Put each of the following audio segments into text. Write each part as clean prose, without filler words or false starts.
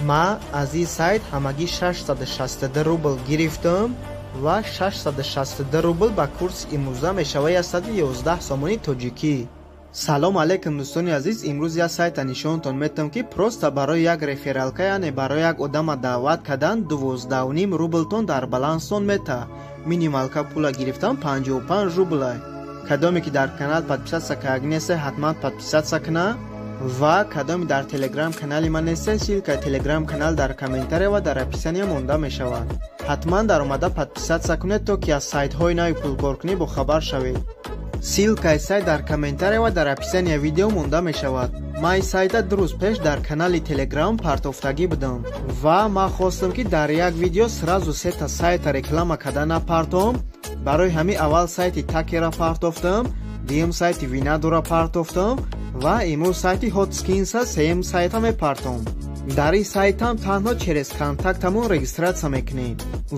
Ма аз ин сайт ҳамагӣ 662 рубл гирифтам ва 662 рубл ба курси имрӯза мешавад 111 сомони тоҷикӣ. Салом алейкум, дӯстони азиз. Имрӯз як сайта нишонтон метам, ки просто барои як рефералка, яъне барои як одама даъват кардан, 12,5 рублтон дар баланстон мета. Минималка пула гирифтан 55 рублай. Кадоме ки дар канал подписаться карда несте, ҳатман подписаться куна, ва кадоме дар телеграм канали ман несте, ссылкаи телеграм канал дар комментария ва дар описания монда мешавад. Ҳатман даромада подписаться кунед, то ки аз сайтҳои нави пулкоркунӣ бохабар шавед. Ссылкаи сайт дар комментария ва дар описания видео монда мешавад. Ман ин сайта 2 рӯз пеш дар канали телеграм партофтагӣ будам ва ман хостам, ки дар як видео сразу сета сайта реклама карда напартом. Барои ҳамин аввал сайти Такера партофтам, дуюм сайти Винадора партофтам ва имрӯз сайти Хотскинса сеюм сайта мепартом. Дар ин сайтам танҳо через контактамон регистрация мекунем.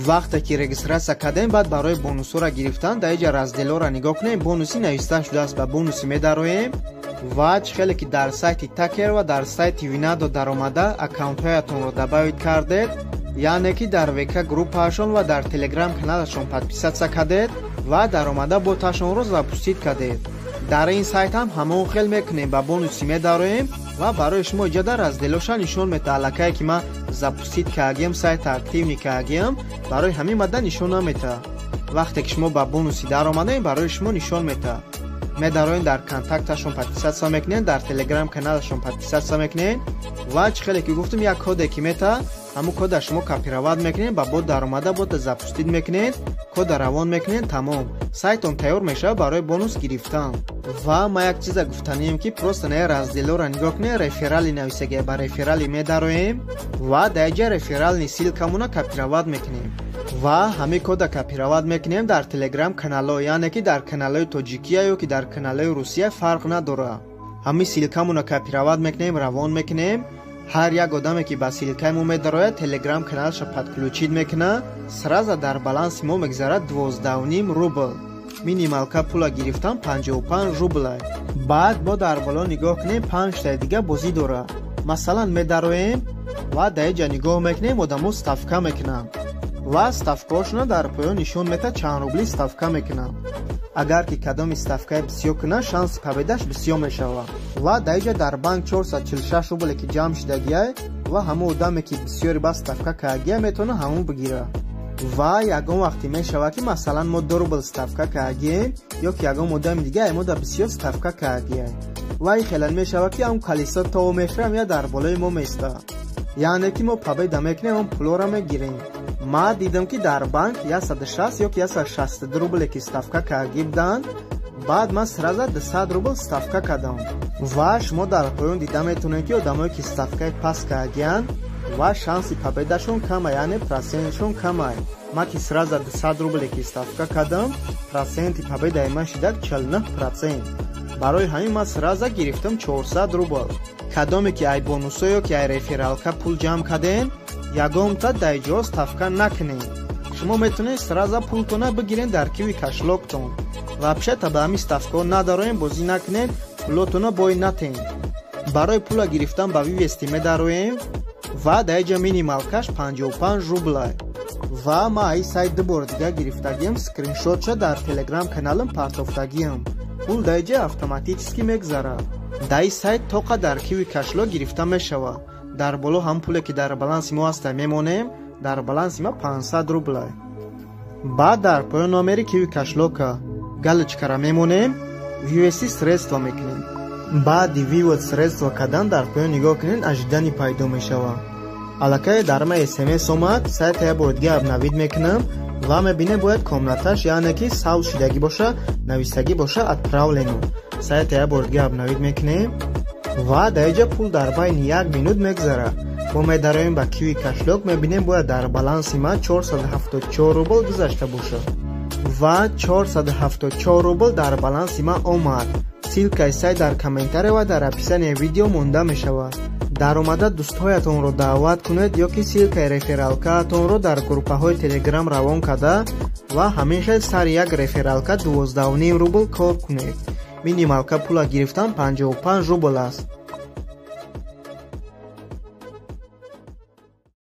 Вақте ки регистрация кардем, баъд барои бонусҳоро гирифтан дар иҷа разделҳоро нигоҳ кунем, бонуси нависта шудааст, ба бонуси медароем. Ва чӣ хеле ки дар сайти Такер ва дар сайти Винадо даромада аккаунтҳоятонро добавить кардед, яъне ки дар ВК группаашон ва дар телеграм каналашон подписаться кардед ва даромада боташонро запустить кардед, дар ин сайт ҳам ҳамон хел мекунем. Ба бонуси медароем ва барои шумо иҷода разделоша нишон мета. Аллакае ки ман запустить кардагиам, сайта активный кардагиам, барои ҳамин мада нишон намета. Вақте ки шумо ба бонуси даромадаем, барои шумо нишон мета. Медароем, дар контакташон подписаться мекунем, дар телеграм каналашон подписаться мекунем ва чӣ хеле ки гуфтам, як коде ки мета, ҳамун кода шумо копировать мекунед, ба бот даромада бота запустить мекунед, кода равон мекунед, тамом, сайтон тайёр мешавад барои бонус гирифтан. Ва ма як чиза гуфтанием, ки просто на разделора нигоҳ кунед, реферали нависагия, ба реферали медароем ва дар иҷа реферальный ссылкамона копировать мекунем ва ҳамин кода копировать мекунем дар телеграм каналҳо, яъне ки дар каналҳои тоҷикия ё ки дар каналҳои русия, фарқ надорад. Ҳамин ссылкамона копировать мекунем, равон мекунем. Ҳар як одаме ки ба ссылкаи мо медарояд, телеграм каналша подключить мекунад, сразу дар баланси мо мегзарад 12,5 рубл. Минималка пула гирифтан 55 рублай. Баъд мо дар боло нигоҳ кунем, панҷтаи дига бозӣ дорад. Масалан, медароем ва дар иҷа нигоҳ мекунем, одамо ставка мекунанд ва ставкаҳошона дар поён нишон метад, чанд рубли ставка мекунанд. Агар ки кадоми ставкаи бисёр кунад, шанси победаш бисёр мешавад. Ва дар иҷа дар банк 446 рубле ки ҷамъ шудагиай ва ҳамон одаме ки бисёри ба ставка кардагия, метавонад ҳамон бигирад. Ва ягон вақте мешавад, ки масалан мо 2 рубл ставка кардагием ё ки ягон одами дига мо да бисёр ставка кардагиай, ва ин хелан мешавад, ки ҳам колесо то мехӯрам я дар болои мо места, яъне ки мо победа мекунем, он пулоро мегирем. Ма дидам, ки дар банк 160 ё ки 162 рубле ки ставка кардагӣ буданд. Баъд ман сразу 200 рубл ставка кардам. Ва шумо дар поён дида метавонед, ки одамое ки ставкаи паст кардагиянд ва шанси победашон кама, яъне процентшон камай. Ман ки сразу 200 рубле ки ставка кардам, проценти победаи ман шидак 49%. Барои ҳамин ман сразу гирифтам 400 рубл. Кадоме ки ай бонусо ё ки ай рефералка пул ҷамъ кардем, ягонта дар ҷо ставка накунед. Шумо метавонед сразу пултона бигиред дар киви кошелёктон. Вообще-то ба ҳамин ставкаҳо надароем, бозӣ накунед, пулотона бой натен. Барои пула гирифтан ба вывести медароем ва дар иҷа минималкаш 55 рублай. Ва ман ай сайт ду бор дига гирифтагиам, скриншотша дар телеграм каналам партофтагиам. Пул дар иҷа автоматически мегзарад. Дар ин сайт тоқа дар киви кошелёк гирифта мешавад. Дар боло ҳам пуле ки дар баланси мо ҳаста мемонем, дар баланси ма 500 рублай. Баъд дар поён номери киви кошелёка галочкара мемонем, вывести средства мекунем. Баъди вывод средства кардан, дар поён нигоҳ кунед, ожидание пайдо мешавад. Аллакай дар ма смс омад. Сайта як бори дига обновить мекунам ва мебинем, бояд комнаташ, яъне ки сабз шудагӣ боша, нависагӣ боша «отправлено». Сайта як бори дига обновить мекунем ва дар иҷа пул дар байни як минут мегзарад. Мо медароем ба киви кошелёк, мебинем, бояд дар баланси ман 474 рубл гузашта бошад ва 474 рубл дар баланси ман омад. Ссылкаи сайт дар комментария ва дар описанияи видео монда мешавад. Даромада дӯстҳоятонро даъват кунед ё ки ссылкаи рефералкаатонро дар группаҳои телеграм равон карда ва ҳамин хел сари як рефералка 12,5 рубл кор кунед. Минималка пула гирифтан 55 рубл аст.